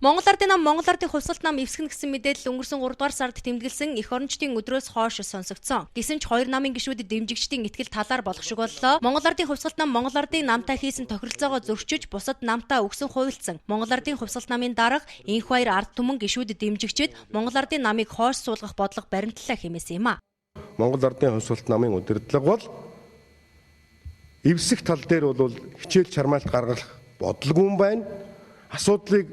Монгол Ардын нам, Монгол Ардын хувьсгалт нам эвсгэнэ гэсэн мэдээлэл өнгөрсөн 3 дугаар сард тэмдэглэсэн эх орончдын өдрөөс хойш сонсогдсон. Гэсэн ч хоёр намын гишүүд дэмжигчдийн итгэл талаар болох шиг боллоо. Монгол Ардын хувьсгалт нам Монгол Ардын намтай хийсэн тохиролцоогоо зөрчиж, бусад намтай өгсөн хуйлдсан. Монгол Ардын хувьсгалт намын дарга Энх Баяр ард түмэн гишүүд дэмжигчид Монгол Ардын намыг хойш суулгах бодлого баримтлалаа хэмээсэн юм а. Монгол Ардын хувьсгалт намын удирдлага бол эвсэх тал дээр бол хичээл чармайлт гаргах бодлого юм байна. Асуудлыг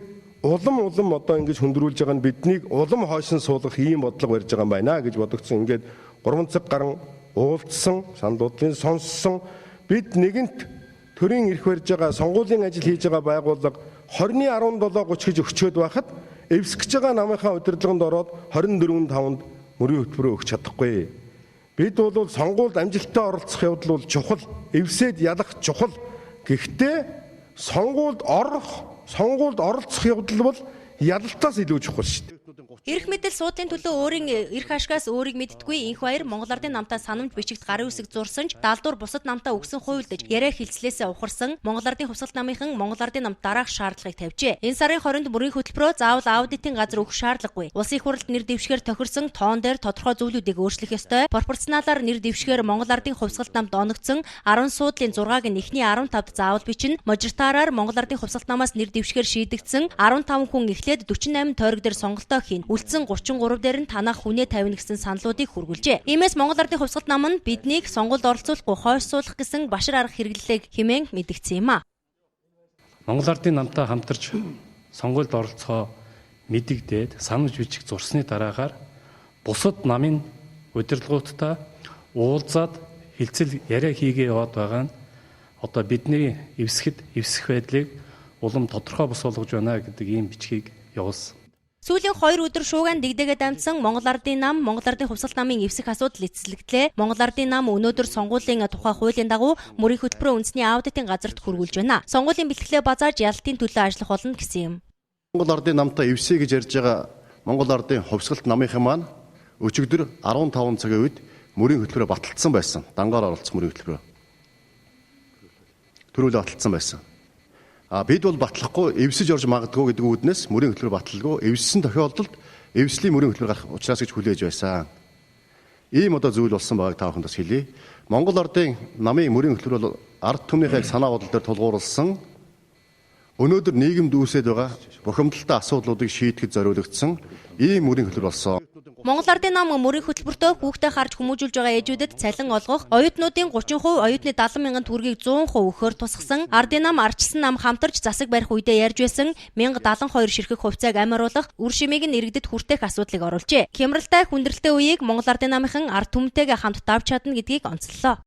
улам одоо ингэж хөндрүүлж байгаа нь биднийг улам хойшин суулгах ийм бодлого барьж байгаа юм байна гэж бодогдсон. Ингээд 3 цаг гарan уулзсан, санал бодлын сонссон. Бид нэгэнт төрийн эрх барьж байгаа, сонгуулийн ажил хийж байгаа байгууллага 20-ны 17:30 гэж өчөөд байхад эвсгэж байгаа намынхаа удирдлаганд ороод 24-5-нд мөрийн хөтөлбөрөө өгч чадахгүй. Бид бол сонгуульд амжилттай оролцох явдал бол чухал, эвсээд ялах чухал. Гэхдээ сонгуульд орох, сонгуульд оролцох явдал бол ялалтаас илүү чухал шүү дээ. Эрх мэдэл суудлын төлөө өөрийн эрх ашгаас өөрийг мэддэггүй Энх Баяр Монгол Ардын намтай санамж бичигт гарын үсэг зурсан ч даалдуур бусад намтай өгсөн хуйлдаж яриа хилцлээсээ ухарсан Монгол Ардын хувьсгалт намынхан Монгол Ардын намд дараах шаардлагыг тавьжээ. Энэ сарын 20-нд мөрийн хөтөлбөрөө заавал аудитын газар өгөх шаардлагагүй. Улсын их хурлд нэр дэвшгээр тохирсон тоон дээр тодорхой зүйлүүдийг өөрчлөх ёстой. Пропорционалаар нэр дэвшгээр Монгол Ардын хувьсгалт намд оногдсон 10 суудлын 6-г нь эхний 15-д заавал бичнэ. Мажоритараар Монгол Ардын хувьсгалт намаас нэр дэвшгээр шийдэгдсэн 15 хүн эхлээд 48 тойрог дээр сонголтоо хийнэ. Үлдсэн 33 дээр нь танах хүнээ тавина гэсэн саналуудыг хүргүүлжээ. Иймээс Монгол Ардын хувьсгалт нам нь биднийг сонгуульд оролцуулахгүй хойш суулгах гэсэн башар арга хэрэглэлийг хэмээн мэдгдсэн юм а. Монгол Ардын намтай хамтарч сонгуульд оролцохоо мэдэгдээд санамж бичиг зурсны дараагаар бусад намын удирдлагуудтай уулзаад хилцэл яриа хийгээ яваад байгаа нь одоо бидний эвсэхэд эвсэх байдлыг улам тодорхой бус болгож байна гэдэг ийм бичгийг явуулсан. Сүүлийн 2 өдөр шуугиан дэгдээгээд амжсан Монгол Ардын нам, Монгол Ардын хувьсгалт намын эвсэх асуудал эцэслэгдлээ. Монгол Ардын нам өнөөдөр сонгуулийн тухай хуулийн дагуу мөрийн хөтөлбөрөө үндэсний аудитын газарт хүргүүлж байна. Сонгуулийн бэлтгэлээ базааж ялалтын төлөө ажиллах болно гэсэн юм. Монгол Ардын намтай эвсэе гэж ярьж байгаа Монгол Ардын хувьсгалт намынхан маань өчигдөр 15 цагийн үед мөрийн хөтөлбөрөө баталдсан байсан. Дангаар оролцох мөрийн хөтөлбөрөө. Төрүүлээ баталдсан байсан. Бид бол батлахгүй эвсэж орж магадгүй гэдэг үүднээс мөрийн хөтөлбөр баталгүй эвссэн тохиолдолд эвслийн мөрийн хөтөлбөр гарах учраас гэж хүлээж байсан. Ийм одоо зүйл болсон байгааг та бүхэнд бас хэлье. Монгол Ардын намын мөрийн хөтөлбөр бол ард түмнийхээ санаа бодол дээр тулгуурласан өнөөдөр нийгэмд үүсээд байгаа бухимдалтай асуудлуудыг шийдэхэд зориулагдсан ийм мөрийн хөтөлбөр болсон. Монгол Ардын нам мөрийн хөтөлбөртөө хүүхдээ харж хүмүүжүүлж байгаа ээжүүдэд цалин олгох, оюутнуудын 30%, оюутны 70 мянган төгрөгийг 100% өгөхөөр тусгасан, Ардын нам, ардчилсан нам хамтарч засаг барих үедээ ярьж байсан 1072 ширхэг хувьцааг амь оруулах, үр шимийг нь иргэдэд хүртээх асуудлыг оруулжээ. Хямралтай хүндрэлтэй үеийг Монгол Ардын намынхан ард түмэнтэйгээ хамт давж чадна гэдгийг онцлолоо.